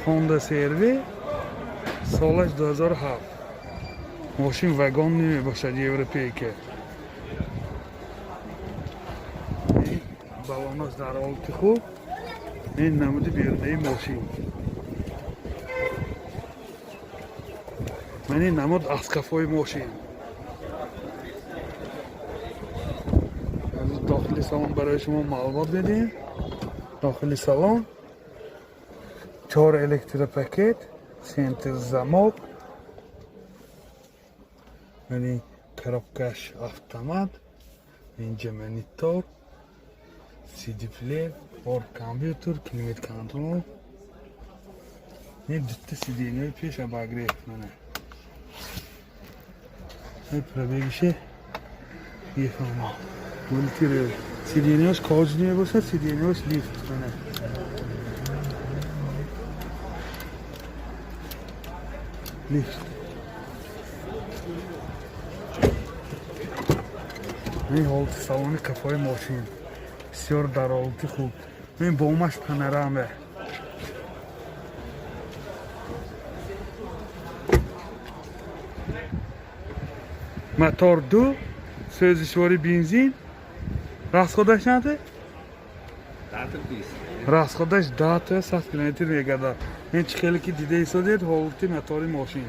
Honda CR-V, солаш 2007. Мошин вагон намебошад, европейка. Балонаш дар ҳолати хуб. Ин намуди берунаи мошин. Ман ин намуд аз қафои мошин. Дохили салон барои шумо маълумот медиҳем. Дохили салон чор электропакет, центр замок, яъне коробкаш автомат, инҷа монитор, CD плеер, борт компютер, климат контрол. Ин дутта сиденьяи пеш обогрев мана. Ин пробегише бифармо. Мультирел. Сиденьяш кожаный мебошад, сиденьяш лифт мана. Лифт. Ин ҳолати салони қафои мошин. Бисёр дар ҳолати хуб. Ин бомаш панорама. Мотор ду, сӯзишвори бензин. Расходаш чанде? Расходаш 10 та 100 километр мегардад. Ин чӣ хеле ки дида истодед, ҳолати мотори мошин.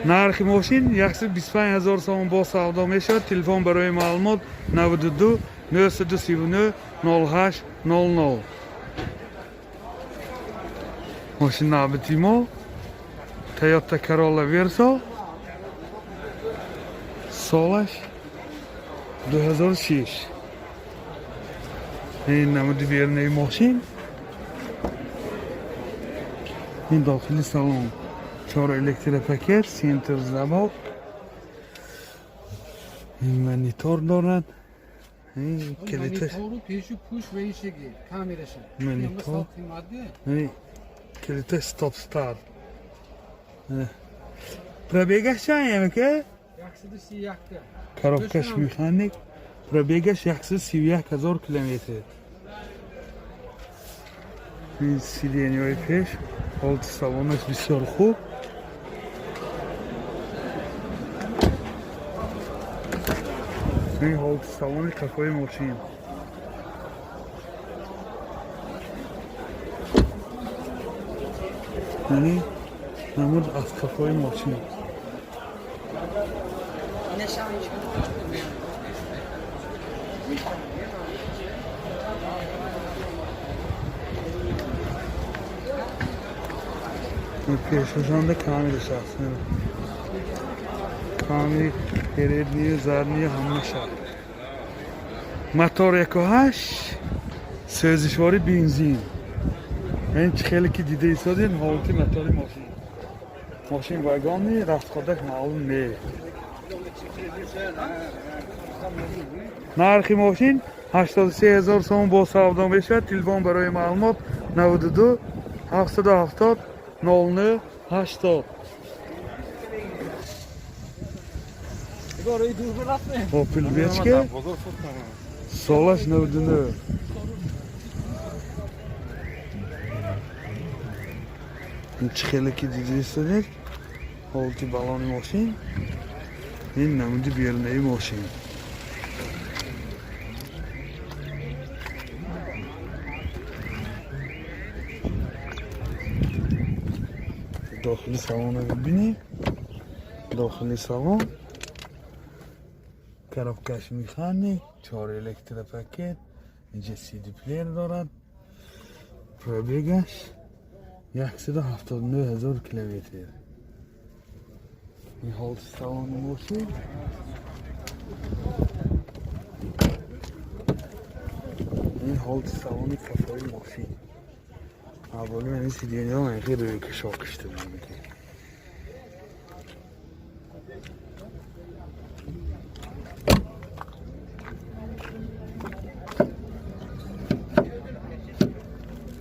Нархи мошин 125 ҳазор сомон, бо савдо мешавад. Телефон барои маълумот 92 939 08 00. Мошин навбати мо Toyota Corolla Verso, солаш 2006. Ин намуди берунаи мошин. Ин дохили салон. Чор электропакет, центр замок. Ин монитор дорад. Ин калиташ Монитору пешу пуш ва ишеги камераша. Монитор. Ин калиташ стоп старт. Пробегаш чанд ка? 131 та. Коробкаш механик. Пробегаш 131 ҳазор километр. Ин сиденьяҳои пеш, ҳолати салонаш бисёр хуб. Ин ҳолати салони қафои мошин. Яъне намуд аз қафои мошин. Пешашонда камераш аст. Камери передний, задний ҳамаша. Мотор 1.8, сӯзишвори бензин. Ин чӣ хеле ки дида истодед, ҳолати мотори мошин. Мошин вагонный, расходаш маълум не. Нархи мошин 83 ҳазор сомон, бо савдо мешавад. Телефон барои маълумот 92 770 09 80. Opel Vectra, солаш 99. Ин чӣ хеле ки дида истодед, ҳолати балони мошин. Ин намуди берунаи мошин. Дохили салонро бибинем. Дохили салон коробкаш механик, чор электропакет, инҷа CD плеер дорад. Пробегаш 179 ҳазор километр. Ин ҳолати салони мошин. Ин ҳолати салони қафои мошин. Аввали ман ин сиденьяҳо ман хеле рӯи кашоқ кишта.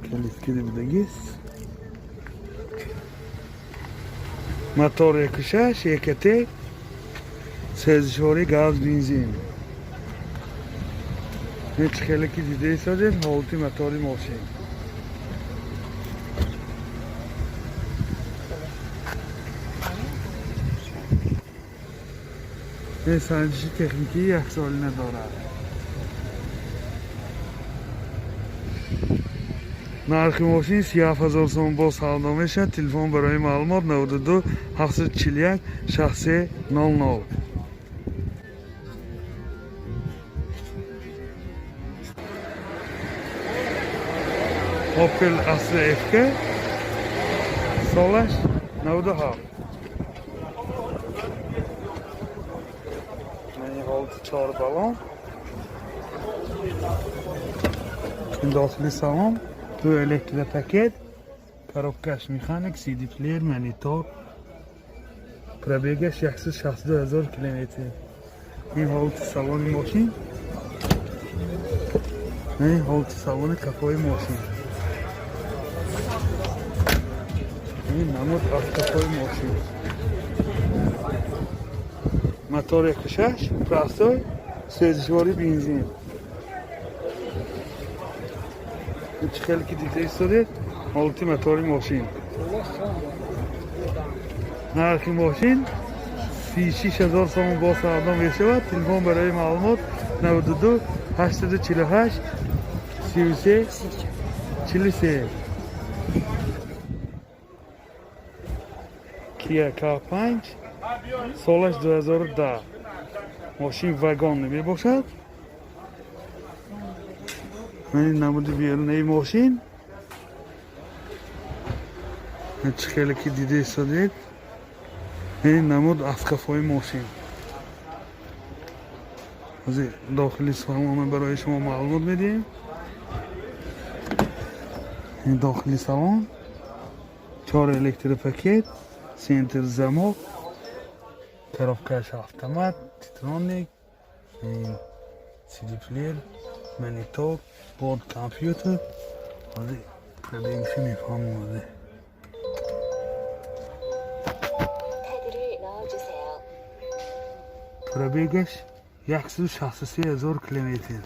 Калиткиди будагист. Мотор 1.6 EKT, сӯзишворӣ газ бензин. Ҳеҷ хеле ки дида истодед, ҳолати мотори мошин. Ин санҷиши техникии яксолина дорад. Нархи мошин 37 000 сомон, боз савдо мешавад. Телефон барои маълумот: 92 741 63 00. Opel Astra FK, солаш 97. Мани ҳолати чор балон. Ин дохили салон, ду электропакет, коробкаш механик, CD плеер, монитор. Пробегаш 162 000 километр. Ин ҳолати салони мошин. Ин ҳолати салони қафои мошин. Ин намуд аз қафои мошин. Мотор 1.6, простой, сӯзишвори бензин. Чӣ хеле ки дида истодед, ҳолати мотори мошин. Нархи мошин 36 000 сомон, боз савдо мешавад. Телефон барои маълумот: 92 848 33 43. Kia K5, солаш 2010. Мошин вагон мебошад. Ин намуди берунаи мошин. Чӣ хеле ки дида истодед, ин намуд аз қафои мошин. Ҳозир дохили салона барои шумо маълумот медиҳем. Ин дохили салон, чор электропакет, центр замок, коробкаш автомат, титроник, CD плеер, монитор, борт компютер. Ҳозир пробегши мефаҳмем ҳозир. 카드를 넣어주세요. Пробегаш 163 ҳазор километр.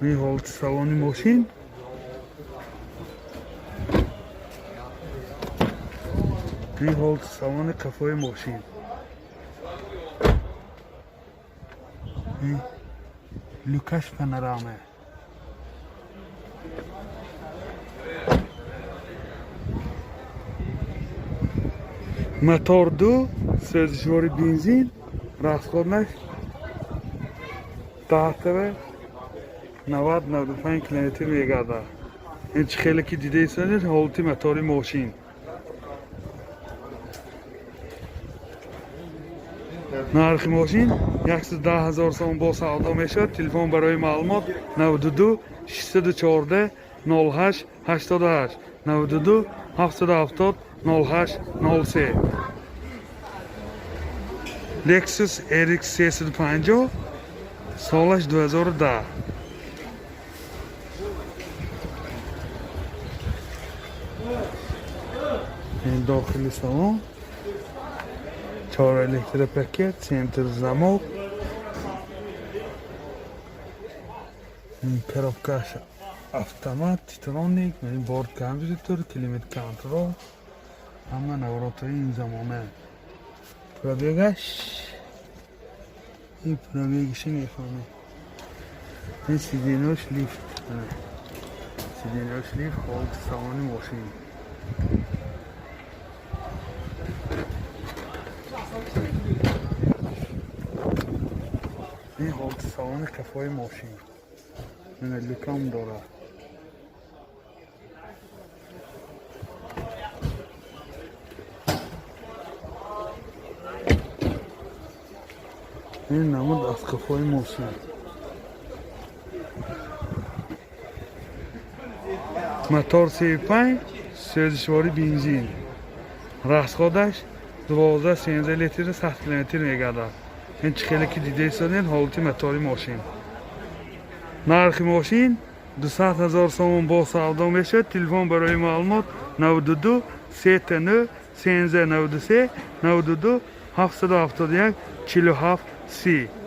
Ин ҳолати салони мошин. Ин ҳолати салони қафои мошин. Ин люкаш панорама. Мотор ду, сӯзишвори бензин, расходнаш даҳтава 90-95 километр мегардад. Ин чӣ хеле ки дида истодед, ҳолати мотори мошин. Нархи мошин 110 ҳазор сомон, бо савдо мешавад. Телефон барои маълумот: 92 614 08 88, 92 770 08 03. Lexus RX 350, солаш 2010. Ин дохили салон, чор электропакет, центр замок, ин коробкаш автомат, титроник, ин борт компютер, климат контрол, ҳама наворотҳои ин замона. Пробегаш, ин пробегиши мефаҳмед. Ин сиденьош лифт, сиденьош лифт. Ҳолати салони мошин. Ин ҳолати салони қафои мошин. Ина люкам дорад. Ин намуд аз қафои мошин. Мотор 35, сӯзишвори бензин, расходаш 12-13 литри 100 километр мегардад. Ин чӣ хеле ки дида истодед, ҳолати мотори мошин. Нархи мошин 200 ҳазор сомон, бо савдо мешавад. Телефон барои маълумот: 92 39 13 93, 92. 771 47 30.